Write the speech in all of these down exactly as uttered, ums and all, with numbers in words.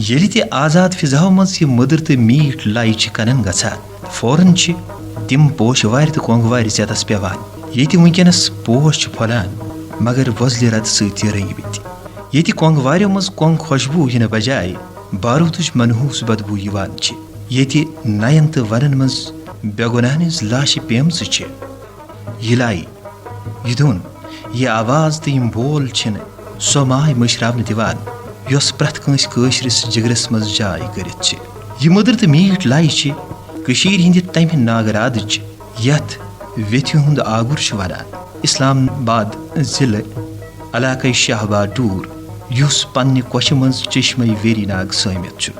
ییٚلہِ تہِ آزاد فضاہو منٛز یہِ مٔدٕر تہٕ میٖٹھ لَے چھِ کَنَن گژھان، فوراً چھِ تِم پوشہٕ وارِ تہٕ کۄنٛگہٕ وارِ زیتَس پٮ۪وان، ییٚتہِ وٕنکیٚنَس پوش چھِ پھۄلان، مگر وۄزلہِ رَتہٕ سۭتۍ تہِ رٔنگۍ مٕتۍ۔ ییٚتہِ کۄنٛگہٕ وارٮ۪و منٛز کۄنٛگ خوشبوٗ یِنہٕ بجایہِ بارودٕچ منحوس بدبوٗ یِوان چھِ۔ ییٚتہِ نَین تہٕ وَنَن منٛز بے گۄناہَن ہٕنٛز لاشہِ پیمژٕ چھِ۔ یہِ لَے، یہِ دھُن، یہِ آواز تہٕ یِم بول چھِنہٕ سۄ ماے مٔشراونہٕ دِوان، یۄس پرٛٮ۪تھ کٲنٛسہِ کٲشرِس جِگرَس منٛز جاے کٔرِتھ چھِ۔ یہِ مٔدٕر تہٕ میٖٹھ لَے چھِ کٔشیٖرِ ہِنٛدِ تَمہِ ناگہٕ رادٕچ، یَتھ ویٚتھِ ہُنٛد آگُر چھِ وَنان۔ اسلام آباد ضلعہٕ علاقے شاہ آباد ڈوٗر، یُس پننہِ کۄچھِ منٛز چشمے ویری ناگ سٲمِتھ چھُ۔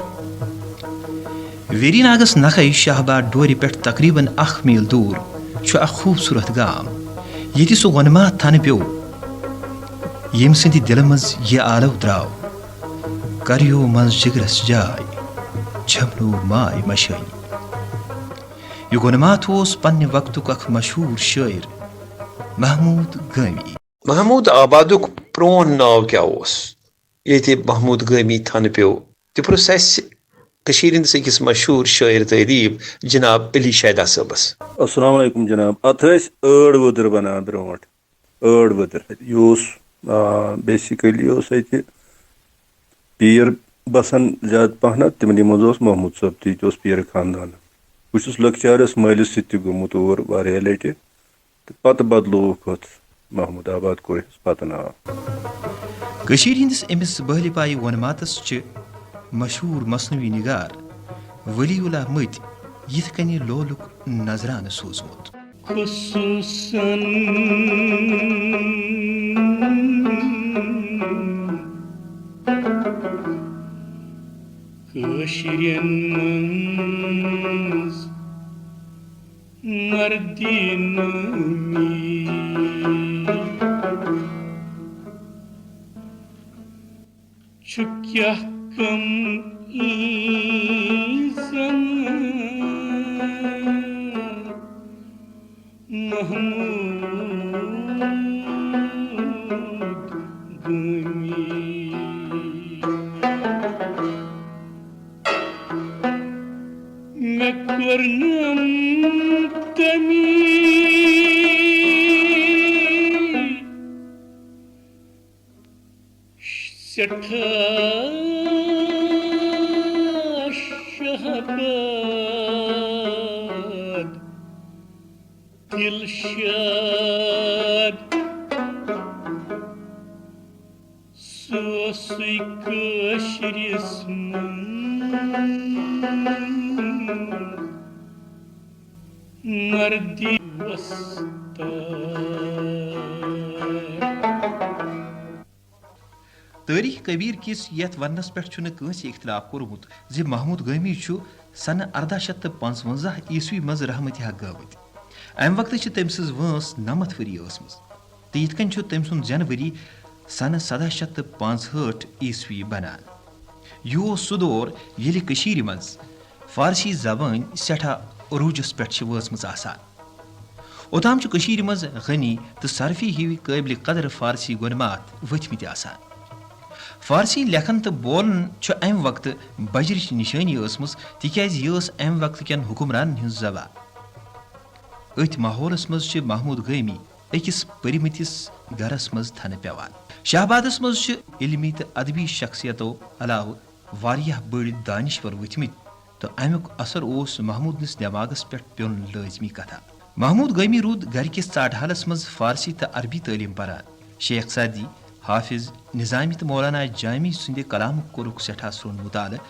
ویری ناگس نکھے شاہ آباد ڈورِ پٮ۪ٹھ تقریباً اکھ میل دوٗر چھُ اکھ خوٗبصوٗرت گام، ییٚتہِ سُہ وۄنماتھ تھنہٕ پیوٚو، ییٚمہِ سٕنٛدِ دِلہٕ منٛز یہِ آلو درٛاو، کریو منٛز جگرس جاے، چھمنو ماے مشٲنی۔ یہِ گۄنماتھ اوس پننہِ وقتُک اکھ مشہوٗر شٲعر محمود گٲمی۔ محمود آبادُک پرون ناو کیٛاہ اوس، ییٚتہِ محمود گٲمی تھنہٕ پیوٚو؟ تہِ پرُژھ اَسہِ کٔشیٖرِ ہٕنٛدِس أکِس مشہوٗر شٲعر تہٕ ادیٖب جناب علی شیدا صٲبس۔ السلام علیکم جناب۔ اتھ ٲسۍ ٲڑ وٕدٕر ونان برونٛٹھ، ٲڑ وٕدٕر۔ یہِ اوس، آ، basically اوس اتہِ پیٖر بسان زیادٕ پہنتھ، تِمنٕے منٛز اوس محمود صٲب تہِ، یہِ تہِ اوس پیٖرٕ خاندان۔ بہٕ چھُس لۄکچارس مٲلِس سۭتۍ تہِ گوٚمُت اور واریاہ لٹہِ، تہٕ پتہٕ بدلووُکھ اتھ محمود آباد کوہس پتہٕ ناو۔ کٔشیٖرِ ہٕنٛدِس أمِس بٲلہِ پایہِ وۄنماتس چھِ مشہوٗر مثنوی نگار ولی اللہ مٔتۍ یِتھ کٔنۍ لولُک نذرانہٕ سوٗزمُت۔ خصوصاً کٲشرٮ۪ن منٛز مردِ نٲمی چھُ کیٛاہ کم ای زمان محمود گٲمی۔ مےٚ کوٚرنم تٔمی سٮ۪ٹھاہ شہباد دلشاد۔ سُہ اوسُے کٲشرِس منٛز مردِ وۄستاد۔ تٲریخ کبیر کِس یتھ وننس پٮ۪ٹھ چھُنہٕ کٲنٛسہِ اختلاف کوٚرمُت زِ محمود گٲمی چھُ سنہٕ ارداہ شیٚتھ تہٕ پانٛژونٛزاہ عیسوی منٛز رحمتِ حق گٲمٕتۍ۔ امہِ وقتہٕ چھِ تٔمۍ سٕنٛز وٲنٛس نَمَتھ ؤری ٲسمٕژ تہٕ یِتھ کٔنۍ چھُ تٔمۍ سُنٛد زٮ۪نہٕ ؤری سنہٕ سداہ شیٚتھ تہٕ پانٛژہٲٹھ عیسوی بنان۔ یہِ اوس سُہ دور ییٚلہِ کٔشیٖرِ منٛز فارسی زبٲنۍ سٮ۪ٹھاہ عروٗجس پٮ۪ٹھ چھِ وٲژمٕژ آسان۔ اوٚتام چھِ کٔشیٖرِ منٛز غنی تہٕ صرفی ہِوۍ قٲبلِ قدر فارسی گۄنماتھ ؤتھمٕتۍ آسان۔ فارسی لیکھن تہٕ بولن چھُ امہِ وقتہٕ بجرٕچ نشٲنی ٲسمٕژ، تِکیازِ یہِ ٲس امہِ وقتہٕ کٮ۪ن حکمرانن ہٕنٛز زبان۔ أتھۍ ماحولس منٛز چھِ محمود گٲمی أکِس پٔرمٕتِس گرس منٛز تھنہٕ پٮ۪وان۔ شاہ آبادس منٛز چھِ علمی تہٕ ادبی شخصیتو علاوٕ واریاہ بٔڑۍ دانشور ؤتھمٕتۍ تہٕ امیُک اثر اوس محمودنِس دٮ۪ماغس پٮ۪ٹھ پیوٚن لٲزمی کتھا۔ محمود گٲمی روٗد گرِکِس ژاٹہٕ حالس منٛز فارسی تہٕ عربی تعلیٖم پران۔ شیخ سعدی، حافظ، نظامی تہٕ مولانا جامی سٕنٛدِ کلامُک کوٚرُکھ سٮ۪ٹھاہ سرٛون مطالعہٕ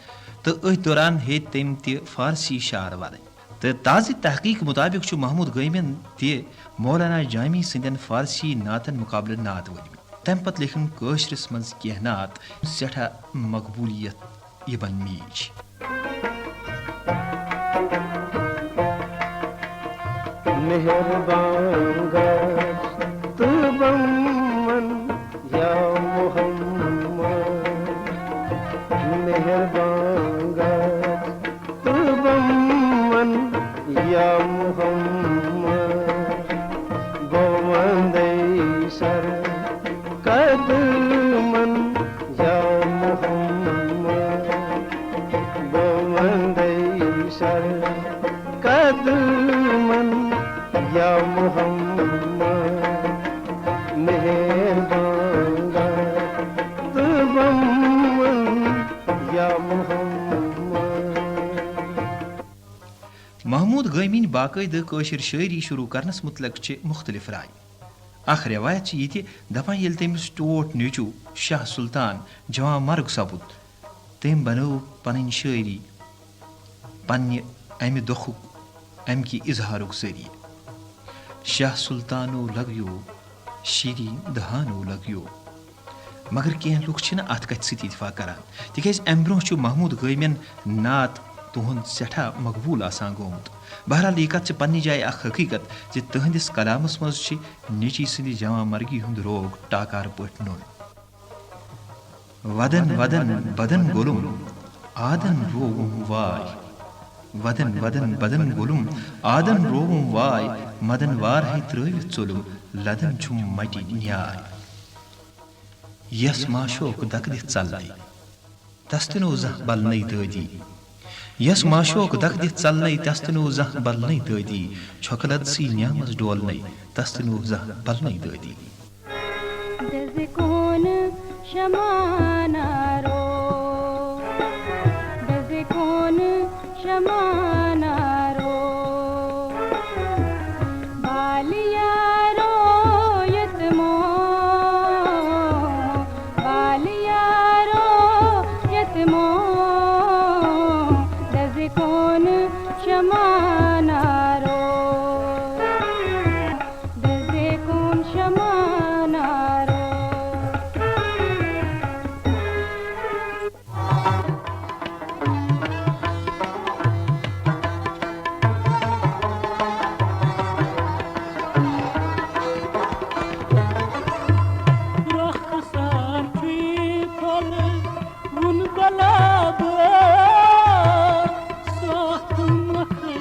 تہٕ أتھۍ دوران ہیٚتۍ تٔمۍ تہِ فارسی شعر ونٕنۍ۔ تہٕ تازٕ تحقیق مطابق چھُ محمود گٲمین تہِ مولانا جامی سٕنٛدٮ۪ن فارسی نعتن مقابلہٕ نعت ؤلمٕتۍ۔ تمہِ پتہٕ لیکھن کٲشرِس منٛز کینٛہہ نعت سٮ۪ٹھاہ مقبولیت یِمن میٖج۔ مہربان گژھ تہٕ بمن یا محمد، مہربان گژھ تہٕ بمن یا محمد، بہٕ وندے سر قدمن یا محمد۔ باقٲعدٕ کٲشِر شٲعری شروٗع کرنس مُتعلق چھِ مُختٔلِف راے۔ اکھ رٮ۪وایت چھِ یہِ تہِ دپان، ییٚلہِ تٔمِس ٹوٹھ نیٚچوٗ شاہ سُلطان جوان مرگ سپُد، تٔمۍ بنٲو پنٕنۍ شٲعری پننہِ امہِ دۄکھُک، امہِ کہِ اظہارُک ذٔریعہٕ۔ شاہ سُلطانو لگیو، شیریں دہانو لگیو۔ مگر کینٛہہ لُکھ چھِنہٕ اتھ کتھِ سۭتۍ اتفاق کران، تِکیازِ امہِ برونٛہہ چھُ محمود گٲمین نعت تُہُنٛد سٮ۪ٹھاہ مقبوٗل آسان گوٚمُت۔ بہرحال، یہِ کتھ چھِ پننہِ جایہِ اکھ حقیقت زِ تُہنٛدِس کلامس منٛز چھِ نیٚچی سٕنٛدِ جوان مرگی ہُنٛد روگ ٹاکارٕ پٲٹھۍ نوٚن۔ ودن ودن بدن گولُم، آدن رووُم واے۔ ودن ودن بدن گولُم، آدن رووُم واے۔ مدن وار ہے ترٲوِتھ ژولُم، لدن چھُم مٹی نیاے۔ یس معشوق دک دِتھ ژلنَے، تس تہِ نو زانٛہہ بلنَے دٲدی۔ یس معشوق دک دِتھ ژلنَے، تس تہِ نو زانٛہہ بلنَے دٲدی۔ چھۄکہٕ لد سی نیامس ڈولنَے، تس تہِ نو زانٛہہ بلنَے دٲدی۔ دزِ کون شمعہ نارو، دزِ کون شمعہ نارو، بالیارو یتمو، بالیارو یتمو، دزِ کون شمعہ نارو۔ دزِ کون شمعہ نارو۔ رخسار چھُے پھۄلہٕ وُن گۄلابہٕ، ساتھ مۄکھٕے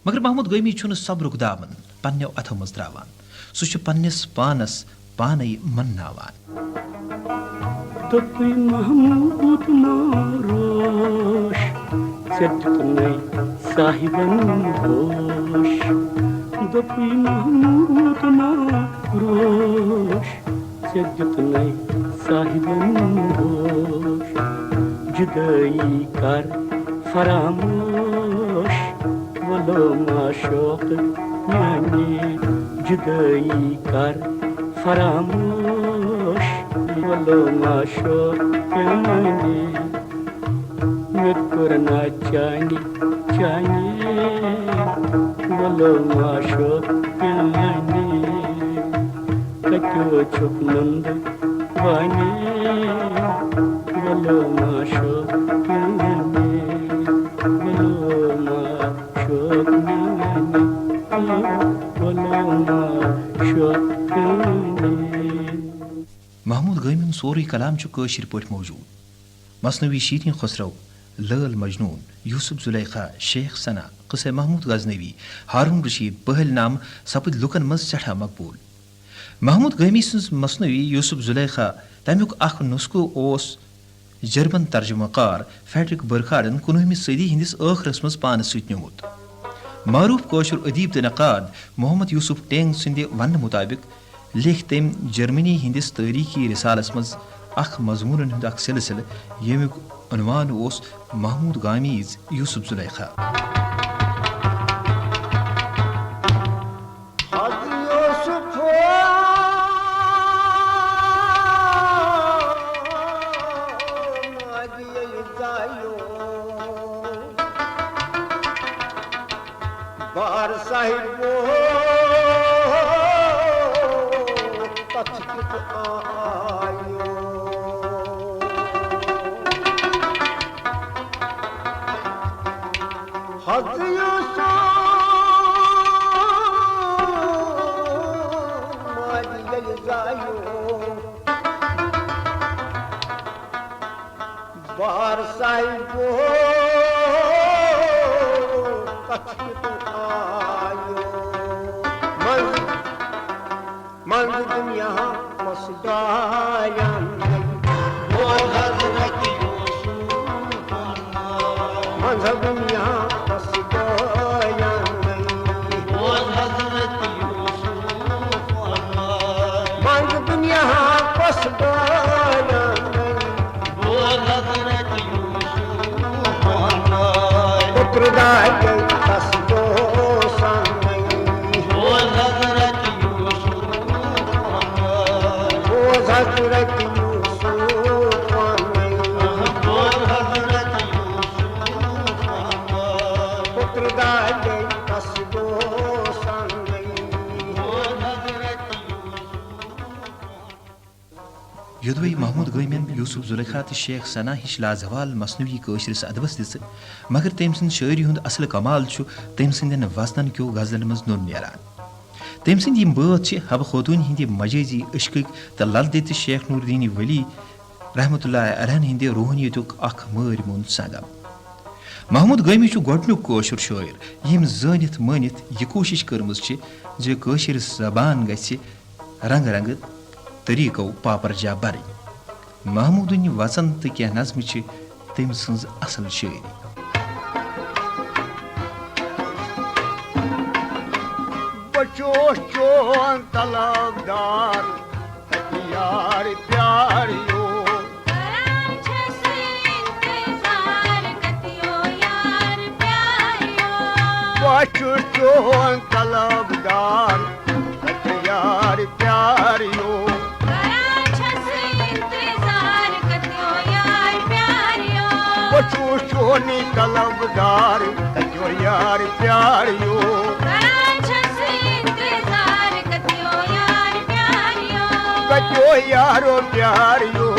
مگر محمود گٲمی چھُنہٕ صبرُک دامن پننٮ۪و اتھو منٛز تراوان۔ سُہ چھُ پننِس پانس پانے منناوان۔ دوٚپُے محمود نوروش، ژےٚ دیُتنَے صاحبن ہوش۔ دوٚپُے محمود نوروش، ژےٚ دیُتنَے صاحبن ہوش۔ جُدٲیی کر فراموش، وَلو معشوق میٛانہِ، جُدٲیی کر فراموش، وَلو معشوق میٛانہِ۔ مےٚ کوٚر نا چانہِ، چانہِ، وَلو معشوق میٛانہِ۔ کتیو چھُکھ نُندٕ وانی، وَلو معشوق میٛانہِ، وَلو معشوق میٛانہِ، وَلو معشوق میٛانہِ۔ محمود گٲمِن سورُے کلام چھُ کٲشِر پٲٹھۍ موجود۔ مثنوی شیریں خسرو، لٲل مجنون، یوسف زلیخا، شیخ ثنا، قصہ محمود غزنوی، ہارون رشید، پہلۍ نامہٕ سپٕدۍ لوٗکن منٛز سٮ۪ٹھاہ مقبوٗل۔ محمود گٲمی سٕنٛز مثنوی یوسف زلیخا، تمیُک اکھ نسخہٕ اوس جرمن ترجمہٕ کار فریڈرک برخارڈن کُنوُہمہِ صدی ہٕنٛدِس ٲخرس منٛز پانس سۭتۍ نیومُت۔ معروف کٲشُر ادیب تہٕ نقاد محمد یوسف ٹینگ سٕنٛدِ وننہٕ مطابق، لیکھۍ تٔمۍ جرمنی ہٕنٛدِس تٲریٖخی رسالس منٛز اکھ مضموٗنن ہُنٛد اکھ سلسلہٕ، ییٚمیُک عنوان اوس محمود گامیز یوسف زلیخا۔ حض یوسف ماجہِ ییٚلہِ زایو، بار صاحبو، تتھ کیُتھ آیو۔ حض یوسف ماجہِ ییٚلہِ زایو، بار صاحبو، تتھ کیُتھ آیو۔ منٛز، منٛز دُنیاہس ڈالن۔ بوز حضرت یوسف۔ منٛز دُنیاہس ڈالن۔ بوز حضرت یوسف۔ منٛز دُنیاہس ڈالن۔ بوز حضرت یوسف۔ پُتر دادِ تس دوسن۔ بوز حضرت یوسف۔ بوز حضرت یوسف۔ بوز حضرت یوسف۔ پُتر دادِ تس دوسن۔ بوز حضرت یوسف۔ یوٚدوَے محمود گٲمٮ۪ن یوسف زلیخا تہٕ شیخ ثنا ہِش لازوال مثنوی کٲشرِس ادبس دِژٕ، مگر تٔمۍ سٕنٛز شٲعری ہُنٛد اصل کمال چھُ تٔمۍ سٕنٛدٮ۪ن وزنن کیو غزلن منٛز نوٚن نیران۔ تٔمۍ سٕنٛدۍ یِم بٲتھ چھِ حبہٕ خوتوٗنہِ ہِنٛدِ مجٲزی عشقٕکۍ تہٕ لل دٮ۪دِ شیخ نور دیٖنی ولی رحمتہ اللہ علیہن ہِنٛدِ روحٲنیتُک اکھ مٲرۍ موٚنٛد سنگم۔ محمود گٲمی چھُ گۄڈٕنیُک کٲشُر شٲعر، ییٚمۍ زٲنِتھ مٲنِتھ یہِ کوٗشِش کٔرمٕژ چھِ زِ کٲشِر زبان گژھِ رنگ رنگ طریقو پاپرجا برٕنۍ۔ محمودٕنۍ وژن تہٕ کینٛہہ نظمہٕ چھِ تٔمۍ سٕنٛز اصل شٲعری۔ بہٕ چھُس چون طلبدار، یار پیاریو۔ کران چھَس اِنتظار، کَتیو یار پیاریو۔ بہٕ چھُس چون طلبدار، کَتہِ یار پیاریو۔ کران چھَس اِنتظار، کَتیو یار پیاریو۔ بہٕ چھُس چونُے طلبدار، کَتیو یار پیاریو۔ کران چھَس اِنتظار، کَتیو یار پیاریو۔ کَتیو یارو پیاریو،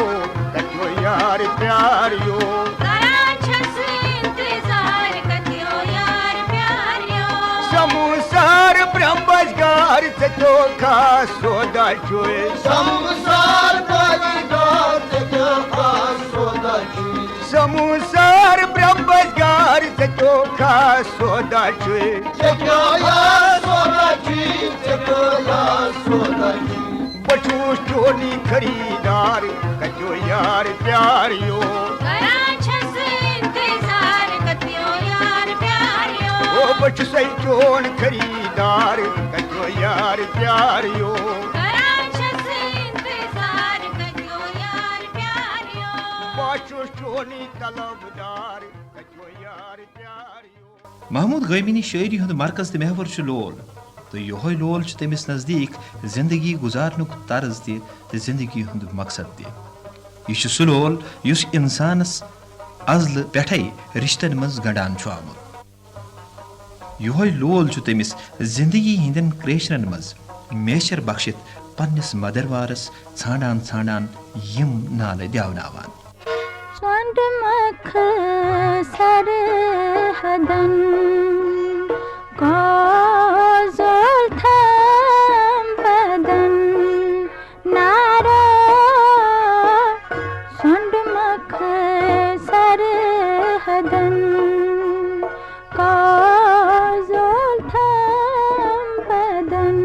کَتیو یار پیاریو۔ کران چھَس اِنتظار، کَتیو یار پیاریو۔ سموسار برٛمبس گار، ژےٚ کیٛو خاص سودا چھُے؟ سموسار برٛمبس گار، ژےٚ کیٛو خاص سودا چھُے؟ سموسار برٛمبس گار، ژےٚ کیٛو خاص سودا چھُے؟ ژےٚ کیٛو خاص سودا چھُے؟ ژےٚ کیٛو خاص سودا چھُے؟ بہٕ چھُس چونُے خریٖدار، کَتیو یار پیاریو۔ کران چھَس اِنتظار، کَتیو یار پیاریو۔ او، بہٕ چھُسَے چون خریٖدار، کَتیو یار پیاریو۔ کران چھَس اِنتظار، کَتیو یار پیاریو۔ بہٕ چھُس چونُے طلبدار، کَتیو یار پیاریو۔ محمود گٲمینی شٲعری ہُنٛد مرکز تہٕ محور چھُ لول، تہٕ یِہوٚے لول چھُ تٔمِس نزدیٖک زندگی گُزارنُک طرز تہِ تہٕ زندگی ہُنٛد مقصد تہِ۔ یہِ چھُ سُہ لول یُس اِنسانَس ازلہٕ پٮ۪ٹھَے رِشتَن منٛز گنٛڈان چھُ آمُت۔ یِہوٚے لول چھُ تٔمِس زندگی ہٕنٛدٮ۪ن کرٛیچھرَن منٛز میچھر بخشِتھ پنٛنِس مدروارَس ژھانٛڈان ژھانٛڈان یِم نالہٕ دٮ۪وناوان۔ سۄنٛڈ مۄکھٕ سرحدن، کۄزُل تھم بدن نارو۔ سۄنٛڈ مۄکھٕ سرحدن، کۄزُل تھم بدن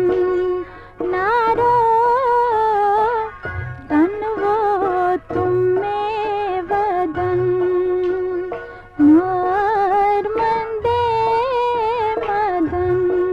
نارو، تن وہ تم میں ودن، مار مندے مدن۔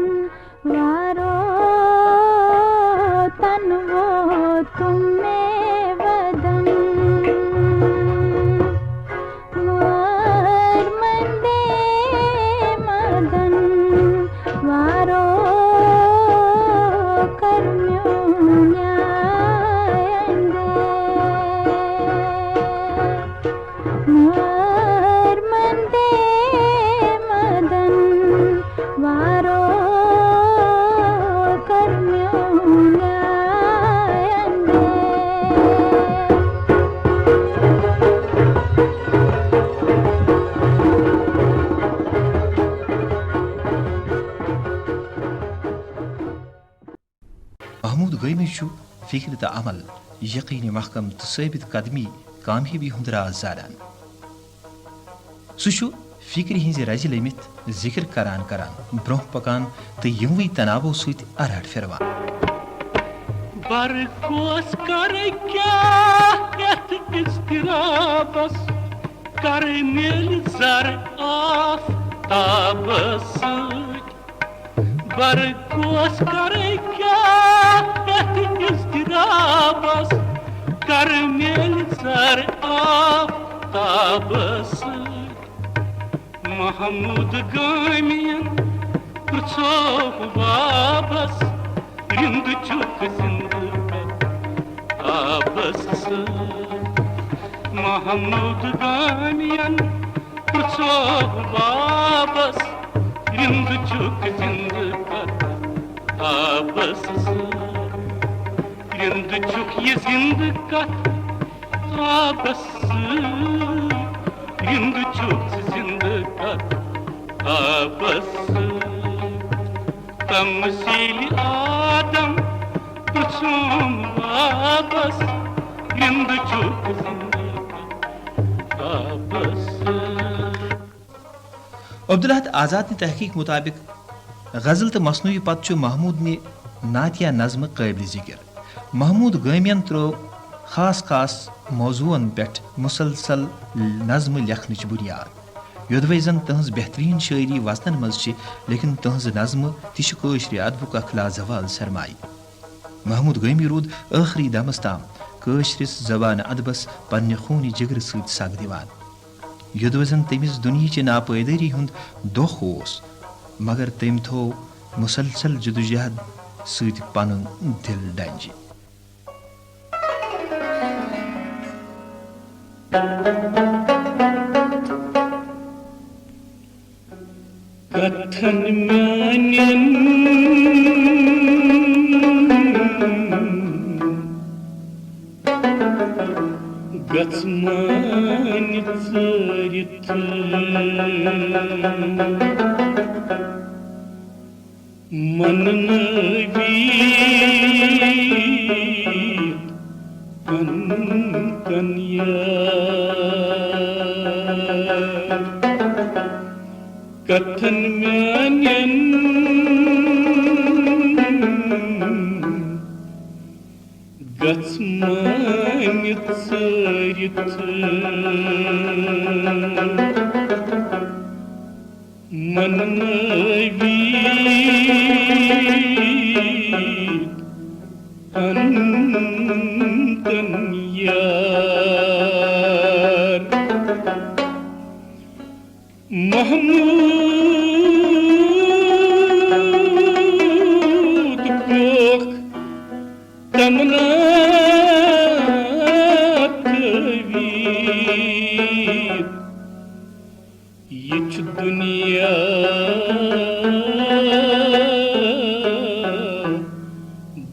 محمود گٲمی چھُ فکر تہٕ عمل، یقین محکم تہٕ ثٲبت قدمی کامیٲبی ہُنٛد راز زانان۔ سُہ چھُ فکرِ ہٕنٛزِ رزِ لٔمِتھ ذکر کران کران برونٛہہ پکان تہٕ یِموٕے تناوو سۭتۍ اراٹھ پھِروان۔ بر کۄس کرٕ کیٛاہ یتھ اضطرابس، کرٕ میلہِ زر آفتابس سۭتۍ۔ بر کۄس کرٕ کیٛاہ یتھ اضطرابس، کرٕ میلہِ زر آفتابس سۭتۍ۔ محمود گٲمین پرژھوکھ بابس، رِند چھُکھ زِندٕ آبس سۭتۍ۔ محمود گٲمین پرژھوکھ بابس، رِند چھُکھ زِندٕ آبس سۭتۍ۔ رِند چھُکھ یہِ زِندٕ کتھ آبس سۭتۍ، رِند چھُکھ زِندٕ کتھ آبس سۭتۍ۔ تمثیل آدم پرژھوم آبس، رِند چھُکھ زِندٕ کتھ آبس سۭتۍ۔ عبدالاحد آزادنہِ تحقیق مطابق غزل تہٕ مثنوی پتہٕ چھُ محمودنہِ نعتیہ نظمہٕ قٲبلِ ذکر۔ محمود گٲمین ترٲو خاص خاص موضوعن پٮ۪ٹھ مسلسل نظمہٕ لیکھنٕچ بنیاد۔ یوٚدوے زن تہنٛز بہترین شٲعری وزنن منٛز چھِ، لیکن تہنٛز نظمہٕ تہِ چھِ کٲشرِ ادبُک اکھ لازوال سرمایہ۔ محمود گٲمی روٗد ٲخری دمس تام کٲشرِس زبان ادبس پننہِ خوٗنہِ جگرٕ سۭتۍ سگ دِوان۔ یوٚدوے زن تٔمِس دُنیہٕچہِ ناپٲدٲری ہُنٛد دۄکھ اوس، مگر تٔمۍ تھوو مسلسل جدوجہد سۭتۍ پنُن دِل ڈنجہِ۔ کتھن میانٮ۪ن گژھ مانہِ ژٲرِتھ۔ مننٲوِتھ پنُن کن یار۔ کتھن میانٮ۪ن گژھ مانہِ ژٲرِتھ۔ مننٲوِتھ انتن یار۔ محمود کھوکھ تمنا تٲویٖر۔ یہِ چھُ دُنیا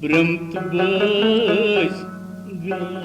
برٛمتہٕ بٲسۍ گام۔